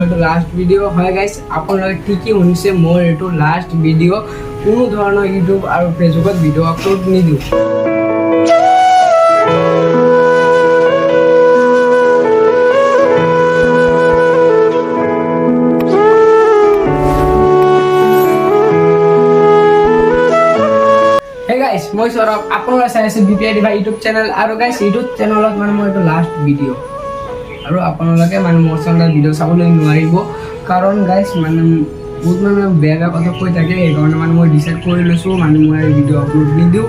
এইটো last video' হয় গাইছ, আপোনালোকে ঠিকেই শুনিছে, মোৰ এইটো লাষ্ট ভিডিঅ'। কোনো ধৰণৰ ইউটিউব আৰু ফেচবুকত ভিডিঅ' আপলোড নিদিওঁ। হে গাইছ, মই সৌৰভ, আপোনালোকে চাই আছে বি পি আই ডিভা ইউটিউব চেনেল। আৰু গাইছ, ইউটিউব চেনেলত মানে মোৰ এইটো লাষ্ট ভিডিঅ' আৰু আপোনালোকে মানে মোৰ চেনেলত ভিডিঅ' চাবলৈ নোৱাৰিব। কাৰণ গাইছ, মানে বহুত মানে বেয়া বেয়া কথা কৈ থাকে। সেইকাৰণে মানে মই ডিচাইড কৰি লৈছোঁ, মানে মই ভিডিঅ' আপলোড নিদিওঁ।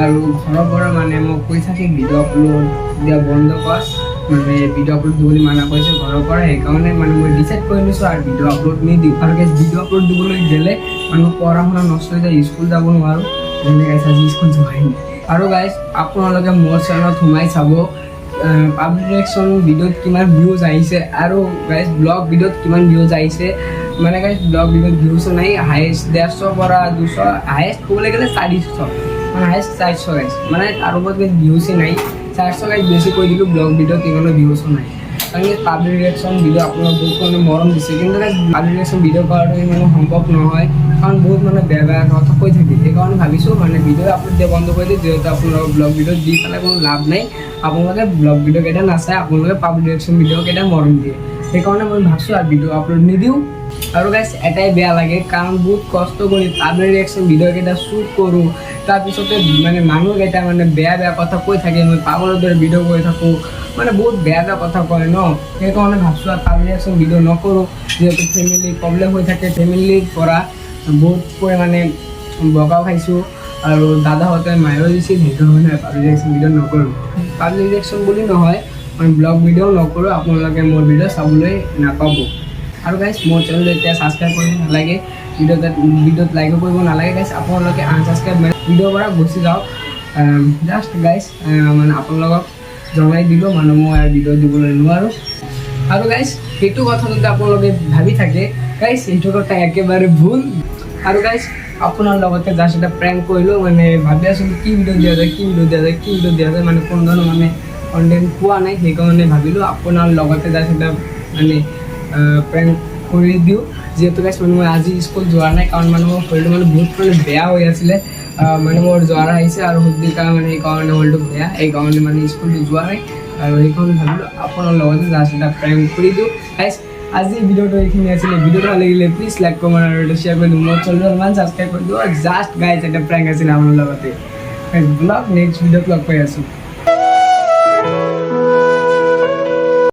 আৰু ঘৰৰ পৰা মানে মোক কৈ থাকে, ভিডিঅ' আপলোড দিয়া বন্ধ কৰ, মানে ভিডিঅ' আপলোড দিবলৈ মানা কৰিছে ঘৰৰ পৰা। সেইকাৰণে মানে মই ডিচাইড কৰি লৈছোঁ আৰু ভিডিঅ' আপলোড নিদিওঁ। আৰু গাইছ, ভিডিঅ' আপলোড দিবলৈ গ'লে মানে মোৰ পঢ়া শুনা নষ্ট হৈ যায়, স্কুল যাব নোৱাৰোঁ। যেনে গাইছ, আজি স্কুল যোৱাই নাই। আৰু গাইছ, আপোনালোকে মোৰ চেনেলত সোমাই চাব, পাব্লিক ৰিয়েকশ্যন ভিডিঅ'ত কিমান ভিউজ আহিছে আৰু গাইজ, ব্লগ ভিডিঅ'ত কিমান ভিউজ আহিছে। মানে গাইজ, ব্লগ ভিডিঅ'ত ভিউজো নাই, হায়েষ্ট 150 পৰা 200, হায়েষ্ট ক'বলৈ গ'লে 400, মানে হায়েষ্ট 400 গাইজ। মানে তাৰ ওপৰত ভিউজেই নাই। 400 গাইজ, বেছি কৈ দিলোঁ। ব্লগ ভিডিঅ'ত ইমানো ভিউজো নাই। কাৰণ পাব্লিক ৰিয়েকশ্যন ভিডিঅ' আপোনাক বহুত মানে মৰম দিছে, কিন্তু গাইজ, পাব্লিক ৰিয়েকশ্যন ভিডিঅ' কৰাটো ইমানো সম্ভৱ নহয়, কাৰণ বহুত মানে বেয়া বেয়া কথা কৈ থাকে। সেইকাৰণে ভাবিছোঁ মানে ভিডিঅ' আপলোড দিয়া বন্ধ কৰি দিওঁ, যিহেতু আপোনালোকৰ ব্লগ ভিডিঅ' দি পেলাই কোনো লাভ নাই। আপোনালোকে ব্লগ ভিডিঅ' কেইটা নাচায়, আপোনালোকে পাব্লিক ৰিয়েকশ্যন ভিডিঅ' কেইটা মৰম দিয়ে। সেইকাৰণে মই ভাবছোঁ আৰু ভিডিঅ' আপলোড নিদিওঁ। আৰু গাইজ, এটাই বেয়া লাগে, কাৰণ বহুত কষ্ট কৰি পাব্লিক ৰিয়েকশ্যন ভিডিঅ' কেইটা শ্বুট কৰোঁ, তাৰপিছতে মানে মানুহকেইটা মানে বেয়া বেয়া কথা কৈ থাকে। মই পাগলৰ দৰে ভিডিঅ' কৰি থাকোঁ, মানে বহুত বেয়া বেয়া কথা কয় ন। সেইকাৰণে ভাবছোঁ আৰু পাব্লিক ৰিয়েকশ্যন ভিডিঅ' নকৰোঁ, যিহেতু ফেমিলি প্ৰব্লেম হৈ থাকে। ফেমিলিৰ পৰা বহুত পৰিমাণে বকাও খাইছোঁ আৰু দাদাহঁতে মাৰিও দিছিল। সেইকাৰণে পাব্লিক ৰিয়েকশ্যন ভিডিঅ' নকৰোঁ। পাব্লিক ৰিয়েকশ্যন বুলি নহয়, মই ব্লগ ভিডিঅ' নকৰোঁ। আপোনালোকে মোৰ ভিডিঅ' চাবলৈ নাপাব। আৰু গাইজ, মোৰ চেনেলটো এতিয়া ছাবস্ক্ৰাইব কৰিব নালাগে, ভিডিঅ'ত লাইকো কৰিব নালাগে। গাইজ, আপোনালোকে আনছাবস্ক্ৰাইব মানে ভিডিঅ'ৰ পৰা গুচি যাওক। জাষ্ট গাইজ, মানে আপোনালোকক জনাই দিলোঁ, মানে মই আৰু ভিডিঅ' দিবলৈ নোৱাৰোঁ। আৰু গাইজ, সেইটো কথা যদি আপোনালোকে ভাবি থাকে, গাইজ, সেইটো কথা একেবাৰে ভুল। আৰু গাইজ, আপোনাৰ লগতে জাষ্ট এটা প্ৰেংক কৰিলোঁ। মানে ভাবি আছিলোঁ কি ভিডিঅ' দিয়া যায়, কি ভিডিঅ' দিয়া যায়, কি ভিডিঅ' দিয়া যায়, মানে কোনো ধৰণৰ মানে কণ্টেণ্ট পোৱা নাই। সেইকাৰণে ভাবিলোঁ আপোনাৰ লগতে জাষ্ট এটা মানে প্ৰেংক কৰি দিওঁ। যিহেতু গাইজ, মানে মই আজি স্কুল যোৱা নাই, কাৰণ মানে মোৰ শৰীৰটো মানে বহুত মানে বেয়া হৈ আছিলে। মানে মোৰ জ্বৰ আহিছে আৰু সৰ্দি কাহ, মানে সেইকাৰণে শৰীৰটো বেয়া, সেইকাৰণে মানে স্কুলটো যোৱা নাই। আৰু সেইকাৰণে ভাবিলোঁ আপোনাৰ লগতে জাষ্ট এটা প্ৰেংক কৰি দিওঁ। গাইজ, আজি ভিডিঅ'টো এইখিনি আছিলে। ভিডিঅ'টো ভাল লাগিলে প্লিজ লাইক, কমেণ্ট আৰু এইটো শ্বেয়াৰ কৰি দিওঁ। মোৰ চেনেলটো অলপমান ছাবস্ক্ৰাইব কৰি দিওঁ। জাষ্ট গাইজ, এটা প্ৰেংক আছিলে আপোনাৰ লগতে। ব্লগ নেক্সট ভিডিঅ'ত লগ পাই আছোঁ।